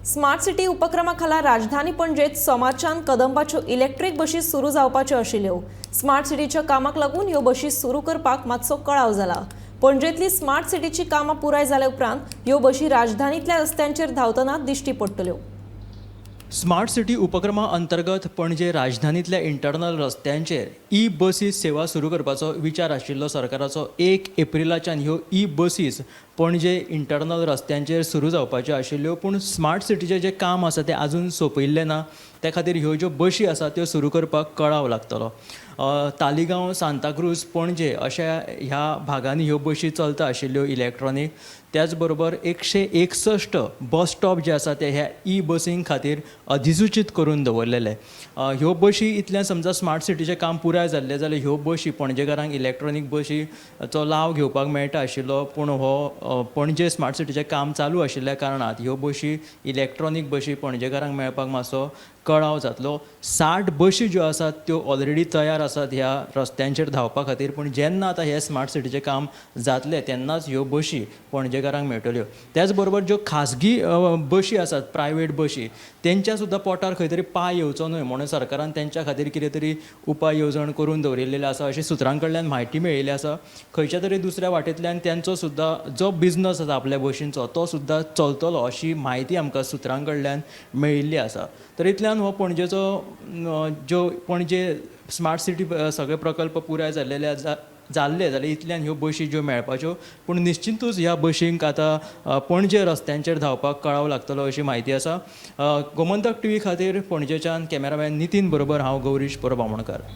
Smart city उपक्रमा खाला राजधानी पणजेत सोमारच्यान कदंबाच्यो electric बशी सुरू जावपाच्यो आशिल्ल्यो. स्मार्ट सिटीच्या कामाक लागून ह्यो बशी सुरू करपाक मातसो कळाव जाला. पणजेंतली स्मार्ट सिटीची कामां पुराय जाल्या उपरांत ह्यो बशी राजधानींतल्या रस्त्यांचेर धांवतना दिश्टी पडटल्यो. स्मार्ट सिटी उपक्रमा अंतर्गत पणजे राजधानीतल्या इंटरनल रस्त्यांचेर ई बसीस सेवा सुरू करपाचो विचार आशिल्लो सरकाराचो. 1 एप्रिलाच्यान ह्यो ई बसीस पणजे इंटरनल रस्त्यांचेर सुरू जावपाच्यो आशिल्ल्यो, पूण स्मार्ट सिटीचें जें काम आसा तें आजून सोंपयिल्लें ना. त्या खातीर ह्यो ज्यो बशी आसा त्यो सुरू करपाक कळाव लागतलो. तालिगांव, सांताक्रूज, पणजे अशा ह्या भागांनी ह्यो बशी चलता आशिल्ल्यो इलेक्ट्रॉनीक. त्याच बरोबर 161 बस स्टॉप जे आसा ते ह्या ई बसीं खातीर अधिसुचीत करून दवरलेले. ह्यो बशी इतल्यान समजा स्मार्ट सिटीचें काम पुराय जाल्लें जाल्यार ह्यो बशी पणजेकारांक इलेक्ट्रॉनीक बशीचो लाव घेवपाक मेळटा आशिल्लो, पूण हो पणजे स्मार्ट सिटीचें काम चालू आशिल्ल्या कारणान ह्यो बशी, इलेक्ट्रॉनीक बशी पणजेकारांक मेळपाक मातसो कळाव जातलो. 60 बशी ज्यो आसात त्यो ऑलरेडी तयार आसात ह्या रस्त्यांचेर धांवपा खातीर, पूण जेन्ना आतां हें स्मार्ट सिटीचें काम जातलें तेन्नाच ह्यो बशी पणजेकारांक मेळटल्यो. त्याच बरोबर ज्यो खाजगी बशी आसात, प्रायवेट बशी, तेंच्या सुद्दां पोटार खंय तरी पांय येवचो न्हय म्हणून सरकारान तेंच्या खातीर कितें तरी उपाय येवजण करून दवरिल्लेली आसा अशी सुत्रां कडल्यान म्हायती मेळिल्ली आसा. खंयच्या तरी दुसऱ्या वाटेंतल्यान तेंचो सुद्दां जो बिजनस आसा आपल्या बशींचो तो सुद्दां चलतलो अशी म्हायती आमकां सुत्रां कडल्यान मेळिल्ली आसा. तर इतल्यान हो पणजेचो ज्यो पणजे स्मार्ट सिटी सगळे प्रकल्प पुराय जाल्लेले आसा, जाल्ले जाल्यार इतल्यान ह्यो बशी ज्यो मेळपाच्यो, पूण निश्चितूच ह्या बशींक आतां पणजे रस्त्यांचेर धांवपाक कळाव लागतलो अशी म्हायती आसा. गोमंतक टीव्ही खातीर पणजेच्यान कॅमेरामॅन नितीन बरोबर हांव गौरीश परब आमोणकार.